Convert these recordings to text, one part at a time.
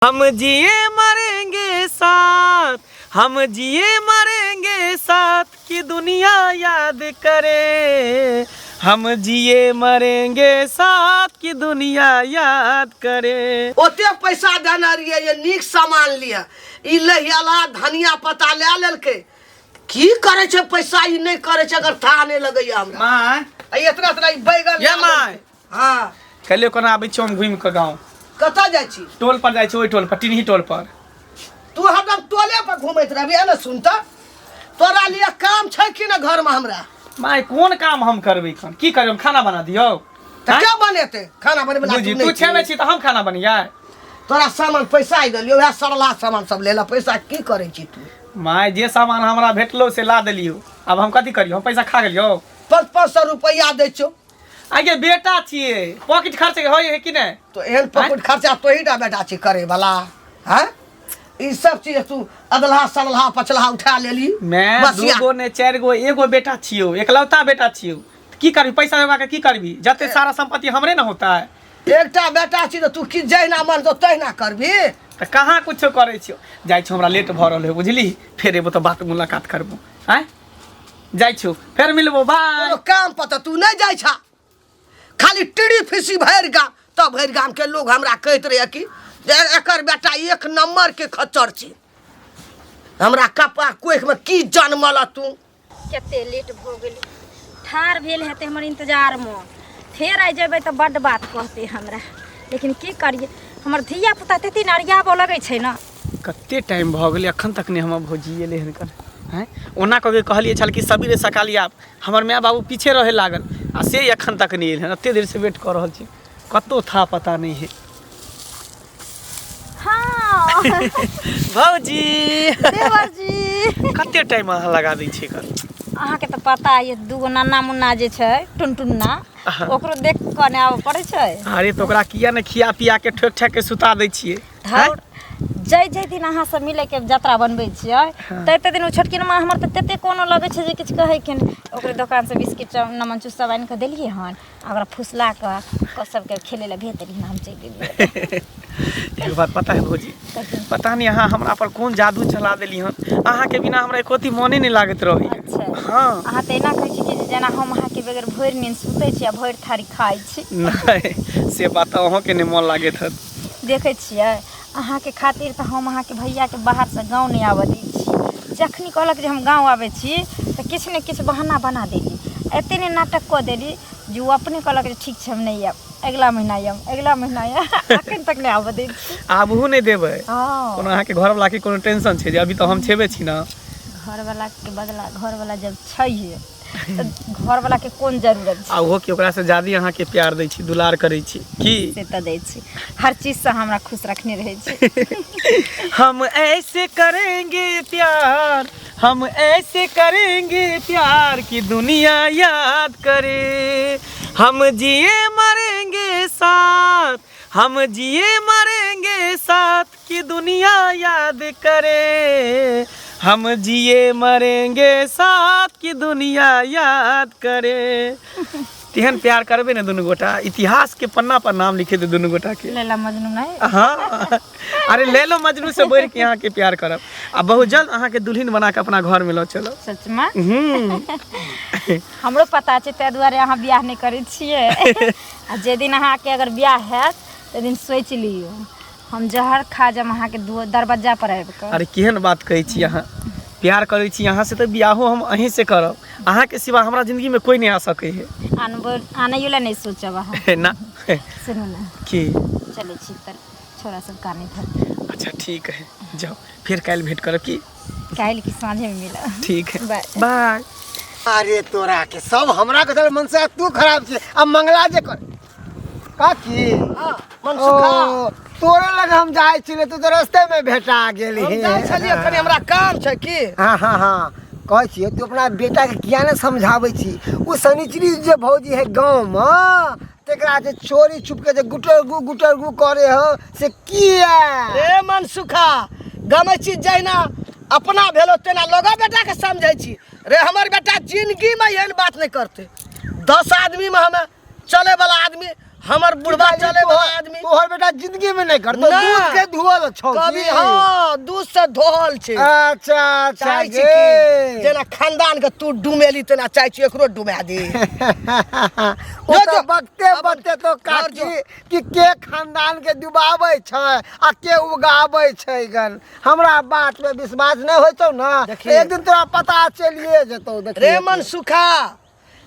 हम जिए मरेंगे साथ, हम जिए मरेंगे साथ की दुनिया याद करे, हम जिए मरेंगे साथ की दुनिया याद करे। ओते पैसा देने रहियै जे नीक सामान लिअ, ई लहियाला धनिया पत्ता लए लेलकै। की करै छै पैसा ई नहि करै छै, एकर थाह नहि लगैया हमरा। माय। आ इतना इतना ई बैगन ये लए माय। लेलकै। हँ। कहलियो कोना आबै छियौ हम घुमि कऽ गाँव। कतऽ जाइ छी? टोल पर जाइ छी, ओहि टोल पर, टिनही टोल पर। तू हरदम टोले पर घुमैत रहबी है ने। सुन तऽ, तोरा लिए काम छै कि ने घरमे हमरा? माय, कोन काम हम करबै एखन? की करबै हम? खाना बना दियौ? तऽ आँय? के बनेतै खाना? बनबै बुझी तू तू नहि छेने छी। छी तऽ हम खाना बनियै? तोरा सामान पैसा आइ देलियौ, वएह सड़ला सामान सब लेला, पैसा की करै छी तू? माय, जे सामान हमरा भेटलो से ला देलियौ। आब हम कथी करियौ? हम पैसा खा गेलियौ? 500-500 रुपैआ दै छौ। आगे बेटा छियै, पॉकेट खर्च होइ है कि नहि? तो एहन पॉकेट खर्चा तोही टा बेटा छी करे वाला हैं? ई सब चीज तू अदलहा सड़लहा पचलहा उठा लेली। मैं बसिया। दूगो ने चारि गो, एगो बेटा छियौ, एकलौता बेटा छियौ। तऽ की करबी पैसा जोगा के? की करबी? जते सारा संपत्ति हमरे ने होता है। एकटा बेटा छी तऽ तू की जहिना मन तो तहिना करबी? तऽ कहाँ कुछो करै छियौ। जाइ छियौ, हमरा लेट भऽ रहल है, बुझली? फेर एबो तऽ बात मुलाकात करबो। आँय, जाइ छियौ, फेर मिलबो, बाय। कोनो काम पर तऽ तू नहि जाइ छा, खाली टीड़ी फीसी भरि गाम। तब भरि गाम के लोग हमरा कहैत रहै कि जे एकर बेटा एक नंबर के खच्चर छै। हमरा कपा कोख में की जनमल तू? कते लेट भऽ गेलै, ठाढ़ भेल हेतै हमर इंतजारमे। फेर आइ जेबै तऽ बड्ड बात कहतै हमरा, लेकिन की करियै, हमर धिया पुता तते ने अरियाबऽ लगै छै ने। कते टाइम भऽ गेलै, एखन तक नहि हमर भौजी एलै हन आँय। ओना कऽ के कहलियै छल कि सबेरे सकाल आयब, हमर माय बाबू पीछे रहै लागल आ से एखन तक नहि एलै हन। एते देरसँ वेट कऽ रहल छी, कतहु था पता नहि है। हाँ। भौजी। देवर जी। कते टाइम अहाँ लगा दै छियै एकर? अहाँके तऽ पता यऽ, दूगो नन्ना मुन्ना जे छै टुनटुन्ना, ओकरो देख कऽ ने आबऽ पड़ै छै। अरे, तऽ ओकरा किया ने खिया पिया के ठोकि ठाकि के सुता दै छियै? धौर, जै जै दिन अहाँ सब मिलैके यात्रा बनबै छियै तै तै दिन ओ छोटकी नमा हमर तऽ तते कोनो लगै छै जे किछु कहैके नहि। ओकरे दोकानसँ बिस्किट नमन चूस सब आनि कऽ देलियै हन आ ओकरा फुसला कऽ सबके खेलै लए भेज देलियै हन, हम चलि गेलियै। एक बात पता है भौजी? पता नहीं अहाँ हमरा पर कोन जादू चला देली हन, अहाँके बिना हमरा एको अथी मने नहि लागैत रहैए। अच्छा। हँ। अहाँ तऽ एना कहै छी कि जेना हम अहाँके बगैर भरि नींद सुतै छी आ भरि थारी खाइ छी। नहि, से बात तऽ अहूँके नहि मन लागैत हत। देखै छियै, अहाँके खातिर तऽ हम अहाँके भैयाके बाहरसँ गाँव नहि आबऽ दै छी। जखनी कहलक जे हम गाँव आबै छी तऽ किछु ने किछु बहाना बना देली, एते ने नाटक कऽ देली जे ओ अपने कहलक जे ठीक छै, हम नहि आयब, अगिला महीना आयब, अगिला महीना आयब। अखन तक नहि आबऽ दै छी। आबहु नहि देबै। हँ। कोनो अहाँके घरवला के कोनो टेंशन छै जे अभी तऽ हम छेबे छी ने। घरवलाके बदला घरवला जब छैहे तऽ घरवलाके कोन जरूरत छै? आ ओहो कि ओकरासँ ज्यादे अहाँके प्यार दै छी, दुलार करै छी की? से तऽ दै छी, हर चीजसँ हमरा खुश रखने रहै छी। हम ऐसे करेंगे प्यार, हम ऐसे करेंगे प्यार कि दुनिया याद करे, हम जिए मरेंगे साथ, हम जिए मरेंगे साथ कि दुनिया याद करे, हम जिए मरेंगे साथ कि दुनिया याद करे। तेहन प्यार करबै ने दुनू गोटा, इतिहास के पन्ना पर नाम लिखेतै दुनू गोटा के। लैला मजनू नहि? हाँ, अरे ले लो मजनू से बढ़ि के अहाँके प्यार करब आ बहुत जल्द अहाँके दुल्हन बना के अपना घर में लऽ चलब। सचमे? हम्म। हमरो पता छै, ताहि दुआरे अहाँ बियाह नहि करै छियै। आ जे दिन अहाँके अगर बियाह हैत ताहि दिन सोचि लियौ, हम जहर खा जायब अहाँके दरवाजा पर आबि कऽ। अरे, केहन बात कहै छी अहाँ? प्यार करै छी अहाँ से तऽ बियाहो हम अहीं से करब। अहाँके सिवा हमरा जिंदगी में कोई नहीं आ सकै है। आनबो आनैयो लए नहि सोचब अहाँ। ना। सुनू ने। की? चलै छी तऽ, छोरा सब कानैत हैत। अच्छा, ठीक है, जाओ, फिर काल्हि भेंट करब की? काल्हि की, साँझेमे मिलब। ठीक है। बाय। बाय। अरे, तोरा के सब हमरा के मन से तू खराब छे आ मंगला जे कर काकी। हाँ, मनसुखा। ओ, तोरे लग हम जाइ छले, तू तऽ रस्ते में भेटा गेली। हम जाइ छलियै, कनि हमरा काम छै की। हाँ हाँ हाँ, कहै छियै, तू अपना बेटा के किया ने समझाबै छी? ओ शनिचरी जे भौजी है गाँव में, तेकरा जे चोरी छुप के जे गुटर गु गुटर गु करे हो, से किया? रे मनसुखा, गमै छी जहिना अपना भेलो तेना लोगो बेटा के समझै छी। रे, हमर बेटा जिंदगी में एहन बात नहीं करते। 10 आदमी में हमें चले वाला आदमी, हमर बुढ़वा चले वाला आदमी। तोहर बेटा जिंदगी में नहीं करतो। ना। दूध के धोअल छौ कभी की? हाँ, दूध से धोअल छै। अच्छा अच्छा। चाहै छी गे कि जेना खानदान के तू डुमेली तेना चाहै छी एकरो डुमा दे। ओ जो, तऽ जो। बकते अब बकते तो घर काकी जो। कि के खानदान के डुबाबै छै आ के उगाबै छै गन, हमरा बात पे विश्वास नहीं होइ छौ ना? देखिए। एक दिन तोरा पता चलिए जेतौ, देखिए। रे मन सुखा,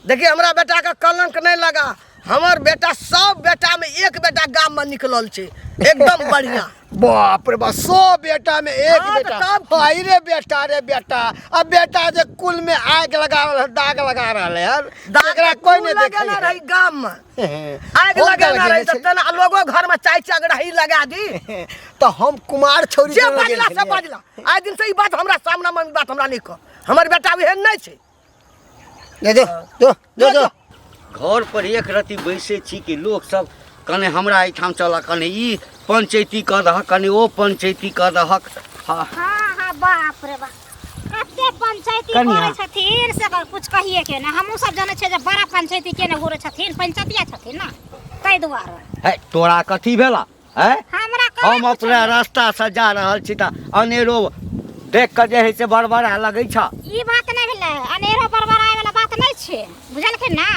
देखिए हमरा बेटा के कलंक नहीं लगा। हमर बेटा सब बेटा में एक बेटा गाम में निकलल छै, एकदम बढ़िया। बाप रे बाप, 100 बेटा में एक हाँ, बेटा। तऽ तब की? हाय रे बेटा रे बेटा, अब बेटा जे कुल में आग लगा रहल, दाग लगा रहल है, दाग एकरा कोई नहीं लगेने देखे रही गाम में, आग हम लगेने लगेने रही तऽ छलियै। तेना लोगो घर में चाय चगड़ाही लगा दी। तऽ हम कुमार छौरी जे के लगेने बजला से छलियै। बजला, आइ दिन से ई बात हमरा सामना में ई बात हमरा नहीं कह। हमर बेटा एहन नहीं छै। जो जो जो जो जो। घर पर एक रति बैसै छी कि लोक सब कने हमरा एहिठाम चलऽ, कने ई पंचैती कऽ दहक, कने ओ पंचैती कऽ दहक। हाँ। हाँ हाँ, बाप रे बाप, कते पंचायती कनिया। करै छथिन से कुछ कहिए के ना। हमहूँ सब जानै छियै जे बड़ा पंचायती केने घुरै छथिन, पंचायतिया छथिन ना, ताहि दुआरे। है तोरा कथी भेला है? हमरा कहाँ हम कुछ अपना रास्ता से जा रहल छी तऽ अनेरो देख कऽ जे है से बड़बड़ा लगै छ। ई बात नहि भेलै, अनेरो बड़बड़ाय वाला बात नहि छै, बुझलखिन ना?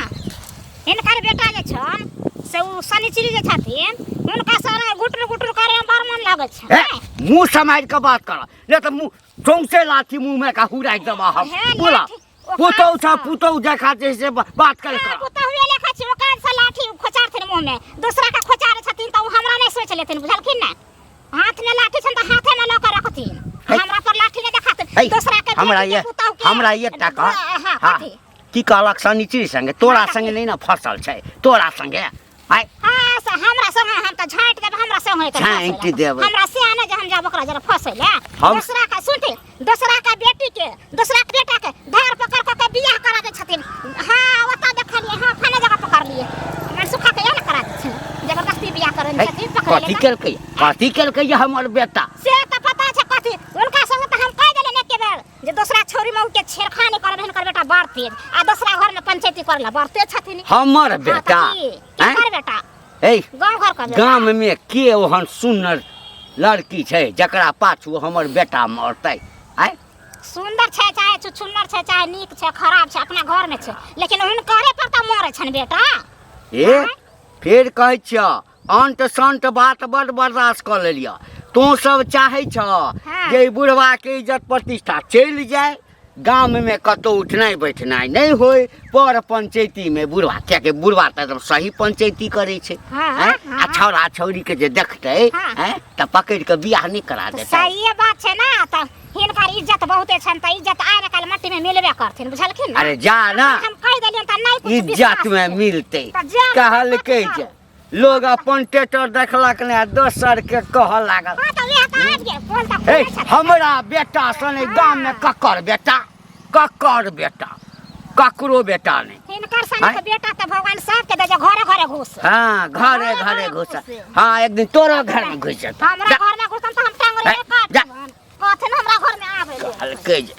हिनकर बेटा जे छन से ओ शनिचरी जे छथिन, हुनका से गुटुर गुटुर करे में बड़ मन लागै छै। हे, मुँह सम्हारि कऽ बात कर, नहि तऽ मुँह सौंसे लाठी मुँह में का हुराइ देबा हम। हे, बोला लाठी, ओ पुतहु छ, कान सँ। पुतहु जकाँ जे है से बात करे हाँ, कर। पुतहुए लेखा छै, ओ कान से लाठी खोचारथिन मुँह में, दोसरा के खोचारे छथिन तऽ ओ हमरा नहि सोचि लेथिन, बुझलखिन ना? हाथ में लाठी छनि तऽ हाथे में लऽ कऽ रखथिन, है। हमरा पर लाठी नहि देखाथिन। है, दोसरा के हमरा बेटी के ये पुतहु के हमरा एकटा कह। हाँ, हाँ, कथी? की कहलक शनिचरी संगे? तोरा हाँ, संगे नहि ने फसल छै तोरा संगे आइ। हाँ, से हमरा संगे हम तऽ झाँटि देबै, हमरा संगे तऽ झाँटि फँसै लए। देबै। हमरा से नहि जे हम जाब ओकरा जरा फँसै लए। हम- दोसरा के सुनते, दोसरा के बेटी के, दोसरा के बेटा के धार पकड़ कऽ के बियाह करा दै छथिन। हाँ, ओतऽ देखलियै, हाँ, फलाना जगह पकड़लियै, मनसुखा के इएह ने करा दै छै, जबरदस्ती बियाह करै है, छथिन, पकड़ै कथी लए। केलकै, कथी केलकै जे हमर बेटा? से तऽ पता छै कथी, हुनका संगे तऽ हम कहि देलियै एके बेर जे दोसरा छौरी मऊ के छेड़खानी करब, हिनकर बेटा बड़ तेज आ दोसरा घर में पंचायती करला बड़ तेज छथिन। हमर हाँ, तऽ बेटा? की? आँय? केकर बेटा? ए, गाँव घर के बेटा? गाम में के ओहन सुन्नर लड़की छै जकरा पाछू हमर बेटा मरतै? आँय? सुन्दर छै चाहे छुछुन्नर छै, चाहे नीक छै खराब छै, अपना घर में छै, लेकिन हुनकरे पर तऽ मरै छनि बेटा। ए, फेर कहै छियह, अंट संट बात बड बर्दाश्त कऽ लेलियह। तोँ सब चाहै छह हाँ। जे ई बुढ़वा के इज्जत प्रतिष्ठा चलि जाय, गाम में कतौ उठनाइ बैठनाइ नहि होय, पर पंचैती में बुढ़वा, कियाकि बुढ़वा तऽ एकदम सही पंचैती करै छै। हाँ, आँय? हाँ। आ छौड़ा छौड़ी के जे देखतै, हाँ। आँय, तऽ पकड़ि कऽ बियाह नहि करा तऽ देतै? सहिए बात छै ना, तऽ हिनकर इज्जत बहुते छनि तऽ इज्जत आइ ने काल्हि मट्टी में मिलबे करथिन, बुझलखिन ना? अरे जा ना। हम कहि देलियनि तऽ नहि कुछ इज्जत विश्वास में छै। मिलतै। तऽ जा ना, कहलकै बात जे लोग अपन टेटर देखलक ने आ दोसर के कहऽ लागल। हाँ, तऽ वएह तऽ आबि गेल, पोल तऽ हे, खुले छथिन। हमरा बेटा सन एहि गाम में ककर बेटा, ककर बेटा, ककरो बेटा नहि। हिनकर सनक आँय? बेटा तऽ भगवान सबके दे जे घरे घरे घुस। हाँ, घरे घरे घरे घरे घुस। घुसे। हाँ, एक दिन तोरा घर में घुस जेतौ। हमरा जा। घर में घुसतन तऽ हम टांगरे हे, काट जा। देबनि। कहथिन हमरा घर में आबै ले। कहलकै जे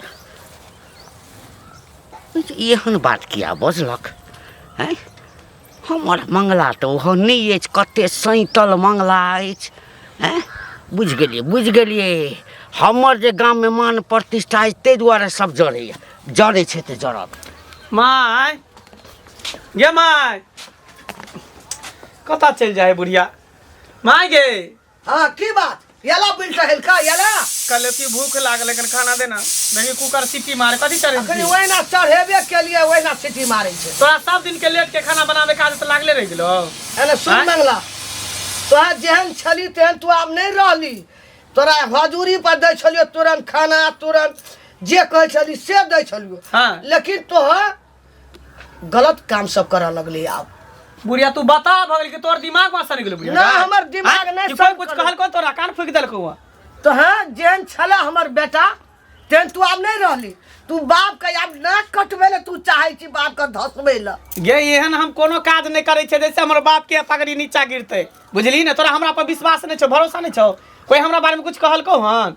एहन बात किया बजलक? हैं, हमर मंगला तऽ ओहन नहि अछि, कते सैतल मंगला अछि। हैं, बुझि गेलियै, बुझि गेलियै, हमर जे गाममे मान प्रतिष्ठा अछि ताहि दुआरे सब जरैए, जरै छै तऽ जरत। My गे my, कतऽ चलि जाइ है बुढ़िया? My गे। हाँ, की बात? येला बिल टहल का येला। कहले कि भूख लागल, लेकिन खाना देना। देखी कुकर सीटी मारे, कथी चढ़े? अखनी ओहिना चढ़ेबे केलिए, ओहिना सीटी मारे छै। तोरा सब दिन के लेट के खाना बनावे के आदत लागले रह गेलो। एने सुन। आँय? मंगला, तोरा जेहन छली तेहन तू आब नहीं रहली। तोरा हजूरी पर दै छलियो तुरंत खाना, तुरंत जे कहै छली से दै छलियो। हाँ। लेकिन तोहर गलत काम सब करऽ लगली आब। बुढ़िया तू बता भऽ गेल कि तोर दिमाग में सड़ गेलो बुढ़िया? ना, हमर दिमाग आँय? नहि कि कोई सड़ कुछ गेलै। कहलको तोरा कान फूकि देलको हुआ? तो हाँ, जेहन छला हमर बेटा तेहन तू आब नहीं रहली। तू बाप के आब नाक कटबै ले तू चाहै छी, बाप के धसबै ले। गे, एहन हम कोनो काज नहि करै छियै जैसे हमर बाप के पगड़ी नीचा गिरतै, बुझली ने? तोरा हमरा पर विश्वास नहि छौ, भरोसा नहि छौ? कोई हमरा बारे में कुछ कहलको हन?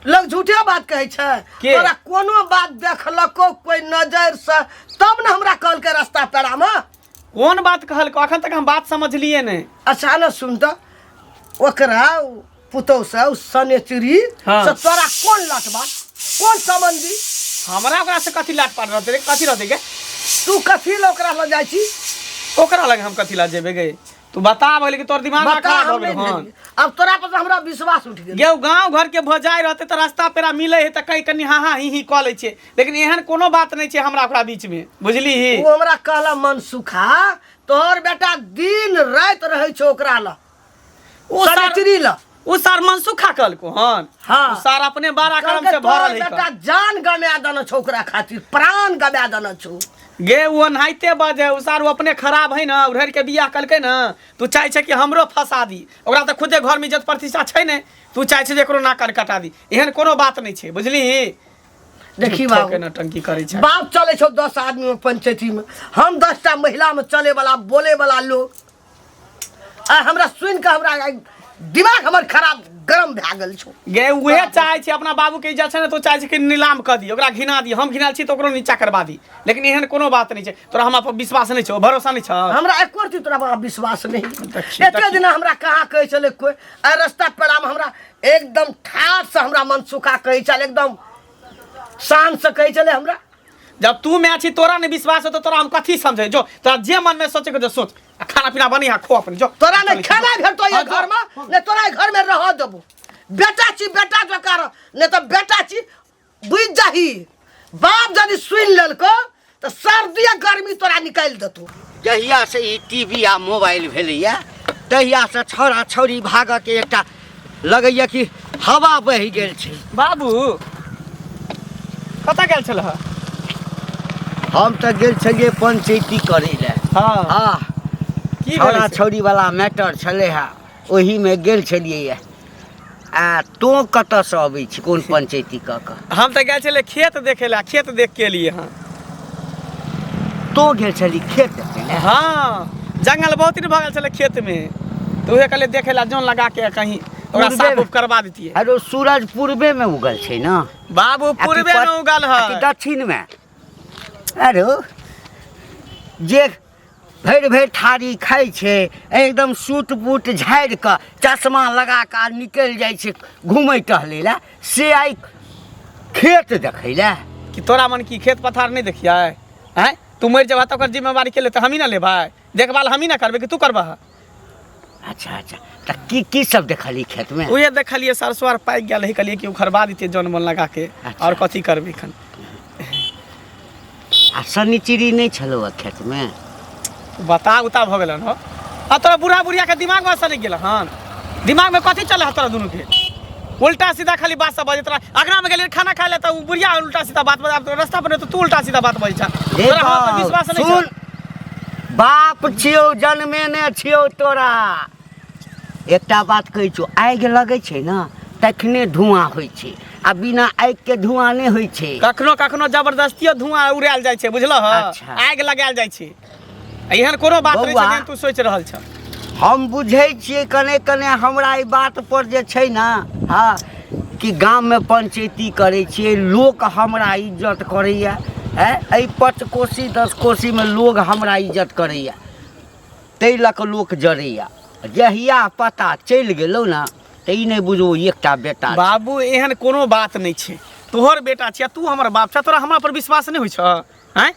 लोग झूठे बात कहै छै। के? तोरा कोनो बात देखलको कोई नजर से तब ने हमरा कहलकै रास्ता पेड़ा में। कोन बात कहलको अखन तक हम बात समझलिए नहि। अच्छा ने सुन तऽ, ओकरा पुतहु से ओ सनेचरी से तोरा कोन लटबा, कोन संबंधी? हमरा ओकरा से कथी लाट पाट रहतै रे, कथी रहतै गे? तू कथी लए ओकरा लग जाइ छी? ओकरा लग हम कथी लए जेबै गे? तू बता भऽ गेलै कि तोर दिमाग बता, खराब हम भऽ गेल नहि हन? भेलियै। अब तोरा पर हमरा विश्वास उठि गेल। गे गाँव घर के भजाइ रहतै तऽ रास्ता पेरा मिलै है तऽ कहीं कनि हाँ हाँ ही ही कऽ लै छियै, लेकिन एहन कोनो बात नहि छै हमरा ओकरा बीच में, बुझली? ओ हमरा कहला मनसुखा तोहर बेटा दिन राति रहै छौ ओकरा लग, ओ सार सनेचरी लग। ओ सार मनसुखा कहलको हन? हाँ। ओ सार अपने बारा करम से कहलकै, भरल तोहर है। बेटा जान गमा देने छौ ओकरा खातिर, प्राण गमा देने छौ। गे ओ ओनाहिते बजे, ओ सार ओ अपने खराब है ना, उधर के बियाह कलकै ना, तू चाहे छै कि हमरो फंसा दी। ओकरा तऽ खुदे घर में इज्जत प्रतिष्ठा छै ने, तू चाहे छै जे एकरो नाक कान कटा दी। एहन कोनो बात नहि छै, बुझली? देखी झूठो बाबू, के नौटंकी करै छै। बाप चलै छौ 10 आदमी में पंचायती में, हम 10टा महिला में चले वाला बोले वाला लोग, आ हमरा सुनि कऽ हमरा आइ दिमाग हमर खराब गरम भए गेल छौ। गे उहे चाहे छै अपना बाबू के इज्जत छै ने, तो चाहे छै कि नीलाम कऽ दी, ओकरा घिना दी। हम घिनाल छी तऽ ओकरो नीचा करबा दी, लेकिन एहन कोनो बात नहि छै। तोरा हमरा पर विश्वास नहि छौ, भरोसा नहि छौ? हमरा एको रत्ती तोरा पर विश्वास नहि। देखी, एते देखी। दिना हमरा कहाँ कहै छलै कोइ, आ रास्ता पेड़ामे हमरा एकदम ठाठ से हमरा मनसुखा कहै छल, एकदम शान से कहै छलै हमरा। जब तू मैं छी तोरा नहीं विश्वास हो तो तोरा हम कथी समझे? जो तोरा जे मन में सोचे के जो सोच, आ खाना पीना बनी हा खो अपन, जो। तोरा नहीं खाना भेटतो ये हाँ, जो। घर में, नहीं तोरा घर में रह देबो। बेटा छी बेटा जकाँ रह, नहीं तो बेटा छी बुझ जाही, बाप यदि सुनि लेलको तऽ सर्दी आ गर्मी तोरा निकालि देतौ। जहिया से ई टीवी आ मोबाइल भेलैया तहिया से छौड़ा छौड़ी भागऽ के एकटा लगैया कि हवा बहि गेल छै। बाबू कतऽ गेल छलह? हम तऽ गेल छलियै पंचैती करै लए। हाँ। हाँ। की छौड़ा भेलै से? छौड़ी वाला मैटर छलै हे, ओहीमे गेल छलियै। आ तोँ कतऽसँ अबै छी, कोन पंचैती कऽ कऽ? हम तऽ गेल छलियै खेत देखै लए, खेत देख के एलियै हँ। तोँ गेल छली खेत देखै लए? हाँ, जंगल बहुत दिन भऽ गेल छलै खेतमे, तऽ उहे कहलियै देखै लए, जन लगा के कहीं ओकरा पूर्वे साफ में- उफ करबा दितियै। अरे सूरज पूर्वे में उगल छै ने बाबू? आ कि पूर्वे में उगल आ कि है। दक्षिण में? अरे जे भरि भरि थारी खाइ छै, एकदम सूट बूट झाड़ि कऽ चश्मा लगा कऽ आ निकलि जाइ छै घुमै टहलै लए, से आइ खेत देखै लए? कि तोरा मन की खेत पथार नहि देखियै? आँय, तू मरि जेबह तऽ ओकर जिम्मेवारी के लेतै? हमही ने लेबै? देखभाल हमही ने करबै कि तू करबह? अच्छा अच्छा, तऽ की की सब देखली खेतमे? उहे देखलियै सरसो आर पाकि गेल है, कहलियै कि उखड़बा दितियै जन बन लगा के। अच्छा। आओर कथी करबै एखन? आ शनिचरी नहि छलौ हँ खेतमे? बता उता भऽ गेलन हो। आ तोरा बूढ़ा बुढ़िया के दिमाग में सनकि गेल हन? दिमाग में कथी चले है तोरा दुनू के? उल्टा सीधा खाली बात सब बजैत रह। अगना में गेलियै खाना खाय ले तऽ उ बुढ़िया उल्टा सीधा बात बज, आब तो रास्ता पर तऽ तू उल्टा सीधा बात बजै छह। रे तोरा हमरा पर बाप, विश्वास नहि छह? सुन, बाप छियौ, जन्मेने छियौ तोरा। एकटा बात कहै छियौ, आगि लगै छै ने तखने धुआँ होइ छै, आ बिना आगिके धुआँ नहि होइ छै। कखनो कखनो जबरदस्तियो धुआं उड़ायल जाइ छै, बुझलह? अच्छा। आगि लगायल जाइ छै। आ एहन कोनो बात नहि छै बौआ। जेहन तू सोचि रहल छह। हम बुझै छियै कने कने हमरा ई बात पर जे छै ने, हँ, कि गाममे पंचैती करै छियै, लोक हमरा इज्जत करैए, आँय, एहि 5 कोसी 10 कोसीमे लोग हमरा इज्जत करैए, ताहि लऽ कऽ लोक जरैए। जहिया पता चलि गेलौ ने तऽ ई नहि बुझू एकटा बेटा छै। बाबू, एहन कोनो बात नहि छै। तोहर बेटा छियै, तू हमर बाप छह, तोरा हमरा पर विश्वास नहि होइ छह? आँय,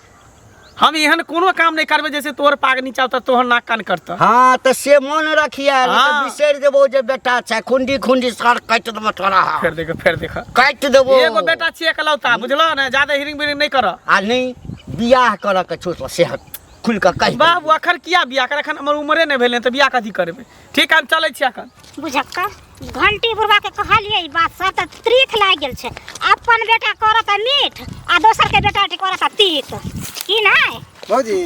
हम एहन कोनो काम नहि करबै जैसे तोहर पाग नीचा उतर, तोहर नाक कान करतह। हाँ, तऽ से मोन रखिए, नहि तऽ हाँ। बिसरि देबौ जे बेटा छै। खुंडी खुंडी सर काटि देबो तोरा। फेर देख, फेर देख। काटि देबो। एगो बेटा छियै एकलौता, बुझलह ने? जादे हिरिंग बिरिंग नहि करऽ। आ नहि बियाह करऽ के छौ से खुलि कऽ कहि देबौ। बाबू, अखन किया बियाह कर? अखन हमर उमरे नहि भेलै तऽ बियाह कथी करबै? ठीक है, हम चलै छी अखन। बुझक्का घंटी बुढ़वा के कहलियै ई बात सब तऽ त्रीख लागि गेल छै। अपन बेटा करत मीठ आ दोसर के बेटा करत तीत, की नहि? भौजी।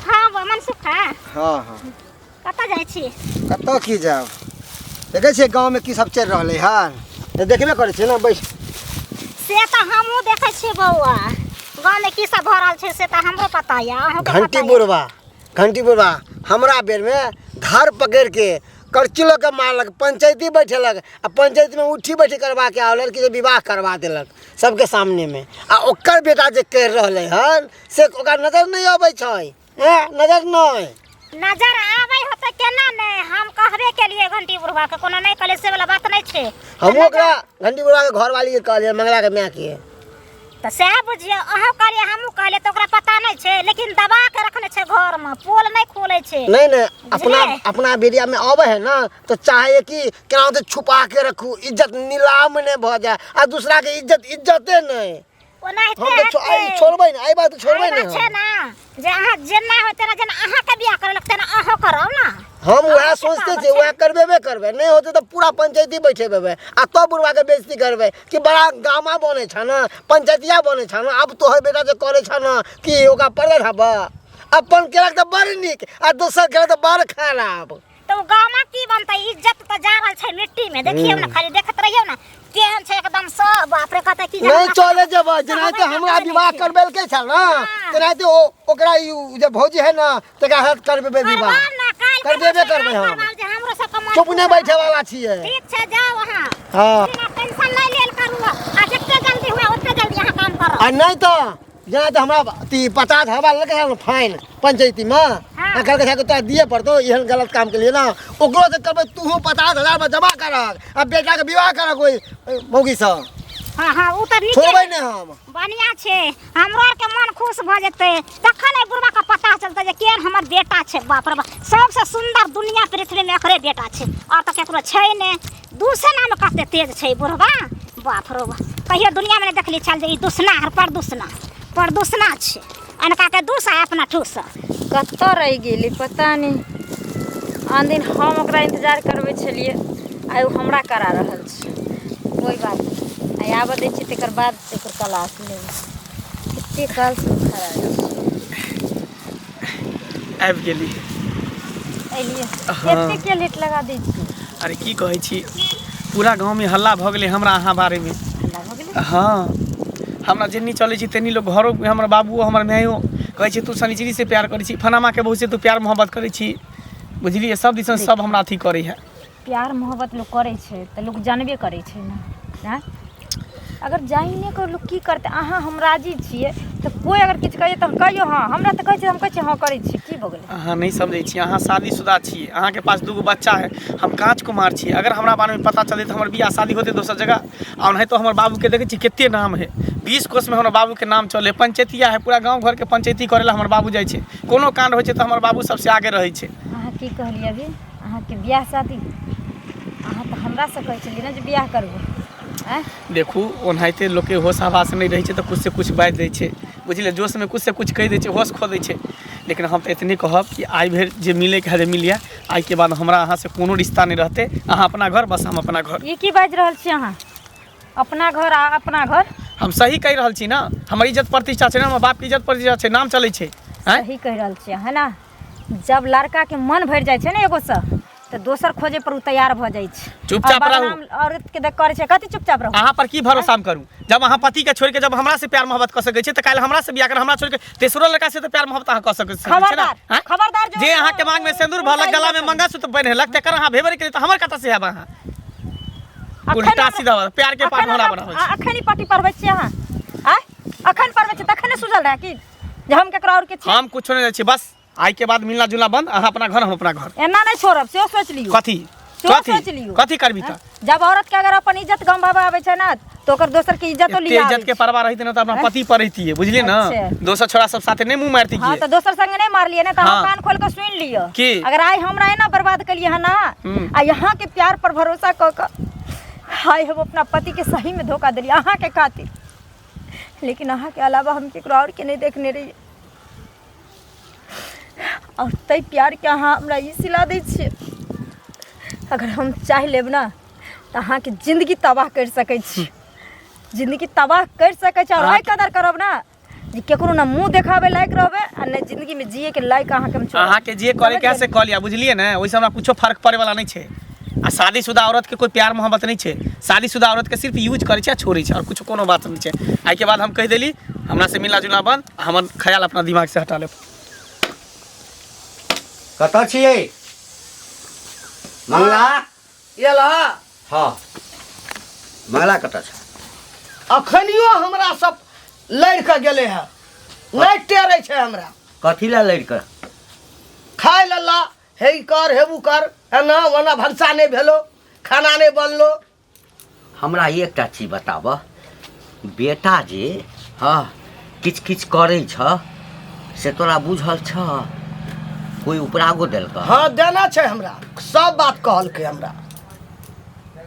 हाँ मनसुखा। हाँ हाँ। कतऽ जाइ छी? कतऽ की जायब, देखै छियै गाँवमे की सब चलि रहलै हन, तऽ देखबे करै छियै ने बैस। से तऽ हमहूँ देखै छियै बौआ, गाँवमे की सब भऽ रहल छै से तऽ हमरो पता यऽ, अहूँके घंटी पता यऽ। बुढ़वा, घंटी बुढ़वा हमरा बेरमे धार पकड़िके करची लऽ कऽ मारलक, पंचायती बैठेलक, आ पंचायतीमे उठी बैठी करबाके आवलक कि जे विवाह करबा देलक सबके सामनेमे। आ ओकर बेटा जे करि रहलै हन से ओकरा नजर नहि अबै छै। ए नजर नहि। नजर आबै होतै केना नहि, हम कहबे केलियै घंटी बुढ़वा के, कोनो नहि कहलियै से वाला बात नहि छै। हमहूँ ओकरा घंटी बुढ़वा के घरवाली के कहलियै, मंगला के माय के। तऽ सएह बुझियौ, अहूँ कहलियै हमहूँ कहलियै, तऽ ओकरा पता नहि छै, लेकिन दबा के रखने छै घरमे, पोल नहि खोलै छै। नहीं नहीं, अपना बुझलियै? अपना बेरिया में आवे है ना तो चाहे कि केना तो छुपा के रखू, इज्जत नीलाम नहीं भ जाए आ दूसरा के इज्जत इज्जते नहीं। ओनाहिते हम तऽ हेतै। आइ छोड़बै ने, एहि बात तऽ छोड़बै एहि ने। बात छै ना जे अहाँ जेना होय तेना, जेना अहाँके बियाह करे लगतै तेना अहाँ करब ना। हम वएह अहाँके सोचते पावर छियै, छै। वएह करबेबे करबै, नहि होतै तऽ पूरा पंचायती बैठेबे आ तब बुढ़वाके बेइज्जती करबै कि बड़ा गामा बनै छ न, पंचायतिया बनै छ न, आब तोहर बेटा जे करै छ न कि ओकरा पड़ल हब, अपन केलक तऽ बड़ नीक आ दोसर केलक तऽ बड़ खराब। तऽ ओ गामा की बनतै, इज्जत तऽ जा रहल छै मिट्टी में। देखियौ ने, खाली देखैत रहियौ ने केहन छै एकदम सब, बाप रे कहतै की जे नहीं हमरा चले जेबै, जेनाहिते हमरा विवाह करबेलकै छल ना तेनाहिते ओ ओकरा ई जे भौजी है ना तकरा हाथ करबेबै विवाह। करबाउ ना, काल्हि करबेबे करबाउ, करबै हम। करबाउ जे हमरो सबके मन चुप नहि बैठे वाला छियै। ठीक छै, जाउ अहाँ। हाँ। बिना टेंशन नहि लेल करू आ जते जल्दी हुए ओते जल्दी अहाँ काम करब। आ नहि तऽ जेना तऽ हमरा अथी 50,000 लेलकै हन फाइन पंचायतीमे, हाँ। आ कहलकै कि तोरा दिए पड़तौ एहन गलत काम के लिए ना, ओकरो से करबै तूहू 50,000 में जमा करक आ बेटाके विवाह करक ओहि मौगीसँ। हाँ हाँ, ओ तऽ नीके छोड़बै नहि हम। बढ़िआँ छै, हमरो आरके मन खुश भऽ जेतै तखन एहि बुढ़बाके पता चलतै जे केहन हमर बेटा छै। बाप रे बाप, सबसँ सुन्दर दुनिया पृथ्वीमे एकरे बेटा छै, आओर तऽ केकरो छै नहि। दूसनामे कते तेज छै ई बुढ़बा, बाप रे बाप, कहियो दुनियामे नहि देखली छल जे ई दूसना आर प्रदूषणा प्रदूषणा छै, अनका के दूस आ अपना ठूस। कतऽ रहि गेलै पता नहि। आन दिन हम ओकरा इंतजार करबै छलियै, आइ ओ हमरा करा रहल छै। कोइ बात नहि, आइ आबऽ दै छियै, तकर बाद एकर क्लास लेबै। कते कालसँ ओ खड़ा छै। आबि गेली? एलियै। हाँ। एते किया लेट लगा दै छियै? अरे की कहै छी, पूरा गाँवमे हल्ला भऽ गेलै हमरा अहाँ बारेमे। हल्ला भऽ गेलै? हाँ, हमरा जेन्नी चलै छी तेन्नी लोग घरो हमर बाबुओ हमर मायो कहै छै तू शनिचरी से प्यार करै छी, फलामाके बहू से तू प्यार मोहब्बत करै छी, बुझलियै? सब दिसन सब हमरा अथी करै है। प्यार मोहब्बत लोक करै छै तऽ लोक जानबे करै छै ने। आँय, अगर जानिए कऽ लोक की करतै? अहाँ हम राजी छियै तऽ कोइ अगर किछु कहैए तऽ हम कहियौ हँ, हमरा तऽ कहै छै, हम कहै छियै हँ करै छियै, की भऽ गेलै? अहाँ नहि समझै छी, अहाँ शादीशुदा छियै, अहाँके पास दूगो बच्चा है, हम काँच कुमार छियै। अगर हमरा बारेमे पता चलतै तऽ हमर बियाह शादी होतै दोसर जगह। आ ओनाहितो हमर बाबूके देखै छी कते नाम है, 20 कोसमे हमर बाबूके नाम चलै, पंचैतिया है, पूरा गाँव घरके पंचैती करै लए हमर बाबू जाइ छै। कोनो काण्ड होइ छै तऽ हमर बाबू सबसँ आगे रहै छै। अहाँ की कहलियै अभी? अहाँके बियाह शादी? अहाँ तऽ हमरासँ कहै छलियै ने जे बियाह करबै। आँय देखू, ओनाहिते लोकके होश हवास नहि रहै छै तऽ किछु से किछु बाजि दै छै, बुझलियै? जोशमे किछु से किछु कहि दै छै, होश खो दै छै। लेकिन हम तऽ एतने कहब कि आइ भरि जे मिलैके है मिल लिअ, आइके बाद हमरा अहाँसँ कोनो रिश्ता नहि रहतै। अहाँ अपना घर, बस हम अपना घर। ई की बाजि रहल छी अहाँ? अपना घर आ अपना घर? हम सही कहि रहल छी ने? हमर इज्जत प्रतिष्ठा छै ने, हमर बापके इज्जत प्रतिष्ठा छै, नाम चलै छै। आँय सही कहि रहल छी अहाँ ने? जब लड़काके मन भरि जाइ छै ने एगोसँ तऽ दोसर खोजे पर ओ तैयार भऽ जाइ छै। चुपचाप और रहू। बदनाम औरत के देख करै छै। कथी चुपचाप रहू? अहाँ पर की भरोसा हम करू? जब अहाँ पति के छोड़ के जब हमरा से प्यार मोहब्बत कऽ सकै छी तऽ काल्हि हमरा से बियाह कर हमरा छोड़ के तेसरो लड़का से तऽ प्यार मोहब्बत अहाँ कऽ सकै छी ने? खबरदार, आँय? खबरदार जो जे अहाँ के मांग में सिंदूर भरलक, गला में मंगलसूत्र पहिनेलक, तेकर अहाँ भेबे नहि केलियै तऽ हमर कतऽ से हैब अहाँ? अखन उल्टा सीधा बात, प्यार के पाठ अखन हमरा हमरा- बनाबै छी। अखन ई पट्टी पढ़बै छी अहाँ? आँय, अखन पढ़बै छी तखन ने सुझल रहए कि जे हम केकरो और के छी। हम कुछो नहि जाइ छी, बस आइ के बाद मिलना जुलना बंद। अहाँ अपना घर, हम अपना घर। एना नहि छोड़ब, सेहो सोच लियौ। कथी? सेहो कथी सोच लियौ। कथी करबी तऽ? जब औरत के अगर अपन इज्जत गंवाबऽ आबै छै ने तऽ ओकर दोसर के इज्जतो एते लिया इज्जत के परवाह रहित ने तऽ अपना पति पर रहितियै, बुझलियै ने? अच्छा। दोसर छोरा सब साथे नहि मुँह मारती। हाँ तऽ दोसर संगे नहि मारलियै ने तऽ अहाँ हाँ। कान खोल के सुनि लिअ की? अगर आइ हमरा एना बर्बाद केलियै हन अहाँ हम्म। आ यहाँ के प्यार पर भरोसा कऽ कऽ आइ हम अपना पति के सही में धोखा देलियै अहाँ के खातिर, लेकिन अहाँ के अलावा हम केकरो और के नहीं देखने रहियै और तै प्यार के अहाँ हमरा ई सिला दै छियै। अगर हम चाहि लेब ना तऽ अहाँके जिंदगी तबाह करि सकै छी, जिंदगी तबाह करि सकै छी। और एहि कदर करब ना जे केकरो ना मुँह देखाबै लायक रहबै आ नहि जिंदगी में जिए के लायक अहाँके हम छोड़ब। अहाँके जे करे के है से कऽ लिअ, बुझलियै ने? ओहिसँ हमरा कुछो फर्क पड़ै वाला नहि छै। आ शादीशुदा औरत के कोई प्यार मोहब्बत नहीं छै। शादीशुदा औरत के सिर्फ यूज करै छै आ छोड़ै छै, और कुछ कोनो बात नहीं छै। आइके बाद हम कहि देली, हमरा से मिलना जुलना बंद, आ हमर ख्याल अपना दिमाग से हटा लेब। कतऽ छियै मंगला? एला। हाँ, मंगला कतऽ छै? अखनियो हमरा सब लड़ि कऽ गेलै हँ, नहि टेरै छै हमरा। कथी लए लड़ि कऽ खाय लल्ला हे ई कर हे उ कर एना ओना भनसा नहि भेलो खाना नहि बनलो हमरा एकटा चीज बताबह बेटा जे हँ किछु किछु करै छ से तोरा बुझल छ कोइ उपरागो देलकऽ हँ देना छै हमरा सब बात कहलकै हमरा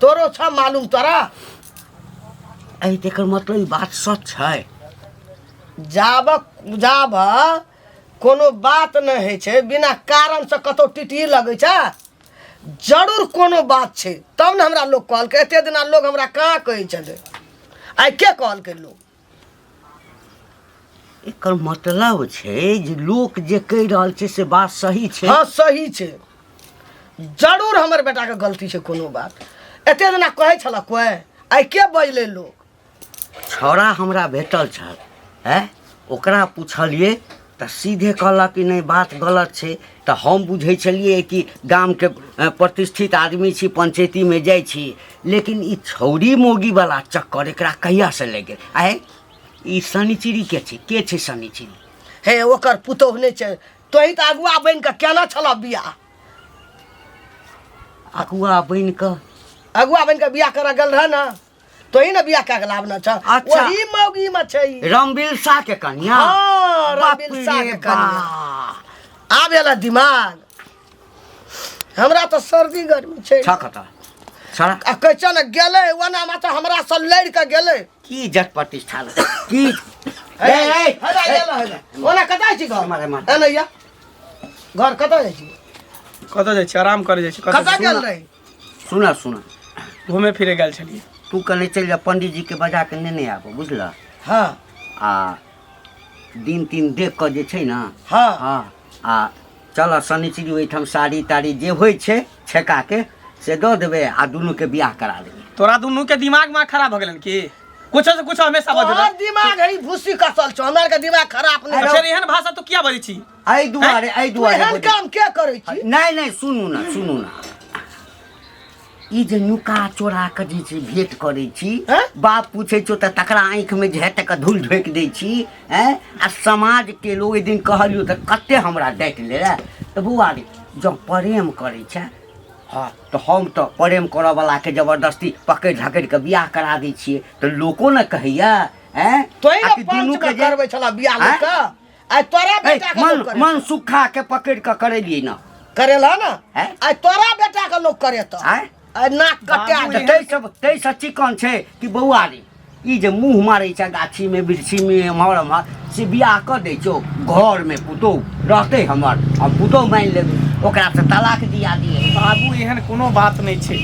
तोरो छ मालूम तोरा एहि तकर मतलब ई बात सच छै जाब जाब कोनो बात नहि होइ छै बिना कारणसँ कतहु टिटही लगै छै जरूर कोनो बात छै तब ने हमरा लोक कहलकै एते दिना लोक हमरा कहाँ कहै छलै आइ के कहलकै लोक एकर मतलब छै जे लोक जे कहि रहल छै से बात सही छै हँ सही छै जरूर हमर बेटाके गलती छै कोनो बात एते दिना कहै छल कोइ आइ के बजलै लोक छौड़ा हमरा भेटल छल आँय ओकरा पुछलियै तऽ सीधे कहलक कि नहि बात गलत छै तऽ हम बुझै छलियै कि गामके प्रतिष्ठित आदमी छी पंचायतीमे जाइ छी लेकिन ई छौड़ी मौगीवला चक्कर एकरा कहियासँ लागि गेल आँय ई शनिचरीके छै के छै शनिचरी हे ओकर पुतोहु नहि छै तोही तऽ अगुआ बनि कऽ केना छलह बियाह अगुआ बनि कऽ अगुआ बनि कऽ बियाह करऽ गेल रह ने तोही ने बियाह कए के लाबने छ अच्छा। ओही मौगी में छै ई। रामबिलसा के कनिया हाँ, बाप रामबिलसा रे के कनिया। बाप। आब एला दिमाग हमरा तऽ सर्दी गर्मी छै छ कतऽ छड़ा आ कहै छ ने गेलै ओना मात्र हमरा से लड़ि कऽ गेलै की इज्जत प्रतिष्ठा लए? की हे, ए, ए, हे, हे, हे, हे, ओना कतऽ छी घर मारे, मारे। एने या घर कतऽ जाइ छी कतऽ जाइ छी आराम करे जाइ छी कतऽ कतऽ गेल रही सुना सुना घूमे फिरे गेल छलियै तू कने चलि जा पंडीजीके बजा के नेने आबो बुझलह हँ आ दिन तीन देख कऽ जे छै ने हँ हँ आ चल शनिचरी ओहिठाम साड़ी ताड़ी जे होइ छै छेकाके से दऽ देबै आ दुनूके बियाह करा देबै तोरा दुनू के दिमाग में खराब हो गेलन की कुछो से कुछो हमेशा तोहर बजल दिमाग है भूसी कसल छौ हमरा के दिमाग खराब नहीं अच्छा एहन भाषा तू किया बजै छी एहि दुआरे एहि तू दुआरे एहन बजै- काम के करै छी नहि नहि सुनू ने सुनू ने ई जे नुका चोरा कऽ जे छै भेँट करै छी हैं? बाप पूछै छौ तऽ तकरा आँखिमे जे हेतै धूल ढोकि दै छी हैं आ समाजके लोग ओहि दिन कहलियौ तऽ कते हमरा डाँटि ले तऽ बौआ रे जँ प्रेम करै छै हँ तऽ हम तऽ प्रेम करऽवलाके जबरदस्ती पकड़ि धकड़ि कऽ बियाह करा दै छियै तऽ लोको ने कहैया हैं तोही आ ने कि पंच दुनूके में जे करबै छला बियाह हैं? लोक के आइ तोरा ए, बेटा के मन लोग करे मन सुखा के पकड़ि कऽ करेलियै ने करेला ना हैं? आइ तोरा बेटा के लोग करे तो आँय? आइ नाक कटा तऽ ताहि सब ताहिसँ चिकन छै कि बौआ रे ई जे मुँह मारै छै गाछीमे वृक्षीमे एम्हर एम्हर से बियाह कऽ दै छौ घरमे पुतोहु रहतै हमर हम पुतोहु मानि लेबै ओकरासँ तलाक दिया दियै बाबू एहन कोनो बात नहि छै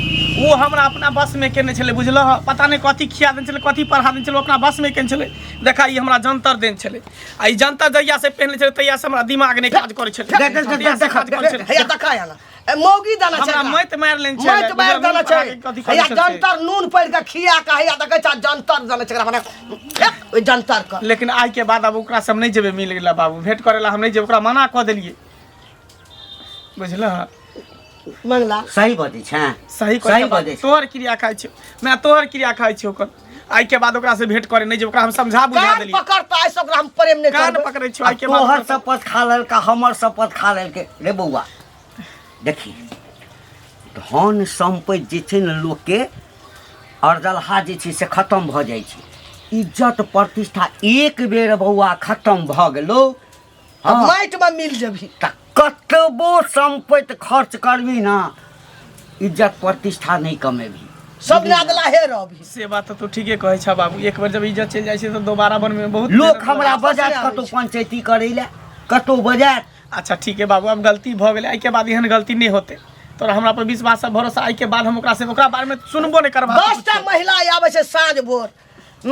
ओ हमरा अपना बसमे केने छलै बुझलह पता नहि कथी खिया देने छलै कथी पढ़ा देने छलै ओ अपना बसमे केने छलै देखा ई हमरा जंतर देने छलै आ ई जंतर जहिया से पहिनले छलै तहिया से हमरा दिमाग नहि काज करै छलै देख, देख, देख, तहिया से देख, काज करै छलै हैया देखा आला ए मौगी दाना छै हमरा एकरा। मति मारि लेने छलै मति मारि देने छै कथी करै हैया छलै से। जंतर नून पड़ि के खिया के हैया देखै छ जंतर देने छै एकरा मने फेक ओहि जंतर के लेकिन आइ के बाद आब ओकरा से हम नहि जेबै मिल गेला बाबू भेंट करै ला हम नहि जेबै ओकरा मना कऽ देलियै बुझलह मंगला सही बजै छै सही सही कहै बजै छै तोहर क्रिया खाइ छियौ मैं तोहर क्रिया खाइ छियौ ओकर आइ के बाद ओकरा से भेंट करे नहि जेबै ओकरा हम समझा बुझा कान देलियै पकड़ता ऐसे ओकरा हम प्रेम नहि कान करबै पकड़ै छियौ आइ के बाद तोहर ओकरा से- शपथ खा लेलका हमर शपथ खा लेलकै रे बौआ देखी धन सम्पति जे छै ने लोकके अरदलहा जे छै से खतम भऽ जाइ छै इज्जत प्रतिष्ठा एक बेर बौआ खतम भऽ गेलौ आ हँ माटि में मिल जेबही तऽ कतबो सम्पति खर्च करबी ने इज्जत प्रतिष्ठा नहि कमेबही सब नादला हे रहबही से बात तऽ तू ठीके कहै छह बाबू एक बेर जब इज्जत चलि जाइ छै तऽ दोबारा बनबै में बहुत लोक मेहनत हमरा लागै छै। बजायत आबै कतहु छै। पंचायती करै लए कतहु बजायत अच्छा ठीक है बाबू अब गलती भऽ गेलै आइके बाद एहन गलती नहि होतै तोरा हमरा पर विश्वास आ भरोसा आइके बाद हम ओकरा से ओकरा बारे में सुनबो नहि करबा 10टा महिला आबै छै साँझ भोर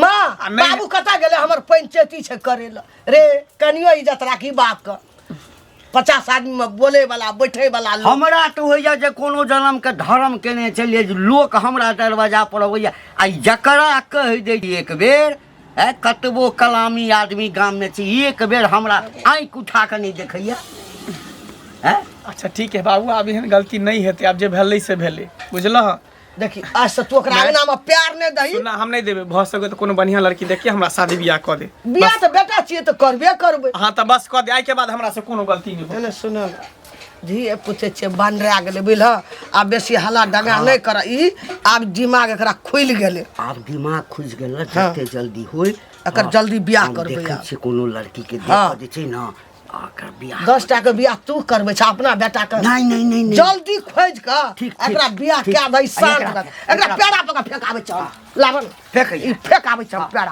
माँ आ नहि- बाबू कतऽ गेलै हमर पंचायती छै करै लए रे कनियो इज्जत राखी बाप के 50 आदमी में बोले वाला बैठे वाला लोग हमरा तऽ होइए जे कोनो जन्मके धर्म केने छलियै जे लोक हमरा दरवाजा पर अबैए आ जकरा कहि दै एक बेर ए कतबो कलामी आदमी गाममे छै एक बेर हमरा आँखि उठा कऽ नहि देखैए हैं अच्छा ठीक है बाबू आब एहन गलती नहि हेतै आब जे भेलै से भेलै बुझलह देखी आज से तू ओकरा नहि। अंगना में प्यार नहीं दही सुना हम नहीं देबै भऽ सकै तऽ कोनो बढ़िआँ लड़की देखिए हमरा शादी बियाह कऽ दे बियाह तऽ बेटा छियै तऽ करबे करबै हाँ तऽ बस कऽ दे आइके बाद हमरा से कोनो गलती नहि हो एने सुनल धिये पूछे छियै बनरा गेलै बुझलह आब बेसी हल्ला डंगा नहि कर ई आब दिमाग एकरा खुलि गेलै आब दिमाग खुजि गेल ने जते जल्दी होय एकर जल्दी बियाह हम करबै देखै आब। छियै कोनो लड़की के हाँ। देखऽ जे छै ने आ एकर बियाह 10 टा के बियाह तू करबै छ अपना बेटा के नहि नहि नहि नहि जल्दी खोजि कऽ ठीक, ठीक, एकरा बियाह ठीक। कए दही शांत एकरा- कर। एकरा पेड़ा पर कऽ फेकाबै छ लाबन फेकै। ई फेकाबै छ पेड़ा।